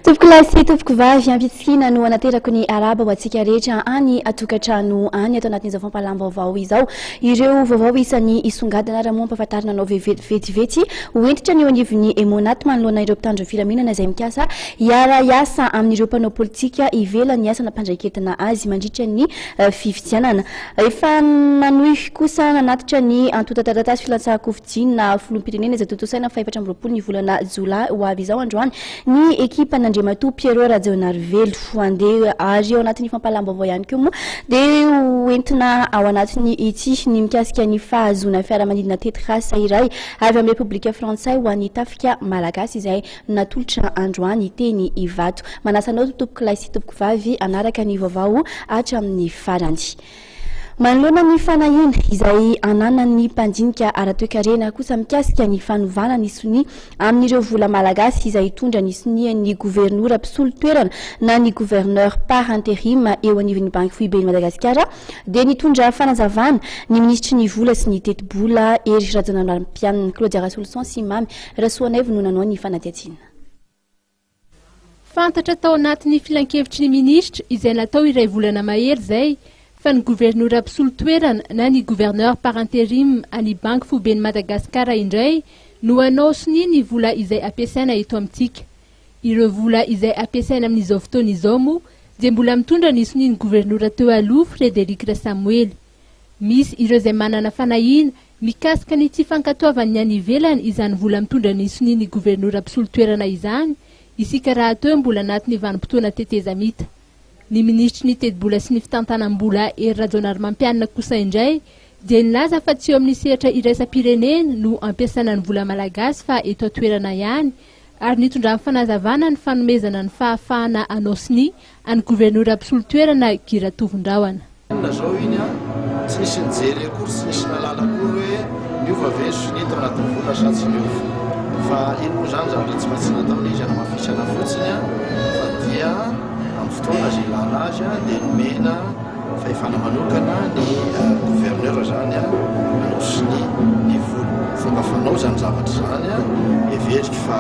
Tompokolahy sy tompokovavy, am-pitsikiana no anaterako ny arahaba ho antsika rehetra any an-tokantrano any ato anatin'izao fampahalam-baovao izao. Ireo vaovao isan'ny hisongadina ary moa ampahafantarina anao vetivety ho hentitra ny eo anivon'ny Emmonat manoloana ireo mpitandro ny filaminana izay mikasa hiara-hiasa amin'ireo mpanao politika ivelan'ny asa nampandraiketina azy mandritra ny fifidianana. Efa nanohy kosa nanatitra ny antontan-taratasy filatsahan-kofidina filoham-pirenena izay tontosaina ny fahefatra amby 24 ny volana jolay ho avy izao androany ny ekipan'Andriamatoa Pierrot Rajaonarivelo. Andeha ary ao anatin'ny fampahalam-baovao ihany koa moa dia ho entina ao anatin'ny ity ny mikasika ny fahazoana fiaramanidina tetikasa iray avy amin'ny Repoblika Frantsay ho an'ny tafika malagasy izay natolotra androany teny Ivato. Manasa anao tompokolahy sy tompokovavy hanaraka ny vaovao hatramin'ny farany. Manoloana ny fanahiana izay ananan'ny mpandinika ara-toekarena kosa mikasika ny fanovana ny sonia amin'ireo vola malagasy izay hitondra ny sonian'ny governora mpisolo toerana na ny gouverneur par interim eo anivon'ny Banky Foiben'i Madagasikara dia nitondra fanazavana ny minisitry ny vola sy ny tetibola Hery Rajaonarimampianina. Claudia Rasoloson sy Mamy Rasoanaivo no nanao ny fanadihadiana. Fantatra tao anatin'ny filankevitry ny minisitra izay natao iray volana mahery izay fa ny governora mpisolo toerana na ny gouverneur par interim any Banky Foiben'i Madagasikara indray no hanao sonia ny vola izay ampiasaina eto amintsika. Ireo vola izay ampiasaina amin'izao fotoana izao moa dia mbola mitondra ny sonian'ny governora teo aloha Frederic Rasamoely. Misy ireo izay manana fanahiana mikasika ny tsy fankatoavan'ny any ivelany izany vola mitondra ny sonian'ny governora mpisolo toerana izany, isika rahateo mbola anatin'ny vanim-potoana tetezamita. Ny minisitry ny tetibola sy ny fitantanam-bola Hery Rajaonarimampianina kosa indray dia nilaza fa tsy eo amin'ny sehatra iraisam-pirenena no ampiasana ny vola malagasy fa eto an-toerana ihany ary nitondrany fanazavana ny fanomezana ny fahafahana hanao sonia an'ny governora mpisolo toerana Guy Ratovondrahona. Inona zao iny an? Tsy nisy nijery akory, tsy nisy nahalala akory hoe niova ve ny sonia tao anatin'ny vola sa tsy niova. Fa iny moa izany zavatra tsy maintsy natao ilay izy hanamafisana fotsiny an, fa dia amin'ny fotoana izay ilana azy an, dia nomena fahefana manokana ny gouverneur izany an, hanao sonia ny vola. Fomba fanao izany zavatra izany an, heveriko fa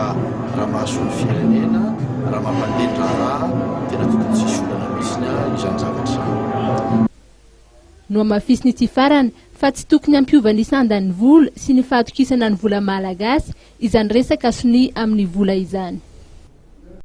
raha mahasoa ny firenena, raha mampandeha ny raharaha, tena tokony tsy hisy olana mihitsiny izany zavatra izany. Nohamafisin'ity farany fa tsy tokony hampiova ny sandan'ny vola sy ny fahatokisana ny vola malagasy izany resaka sonia amin'ny vola izany.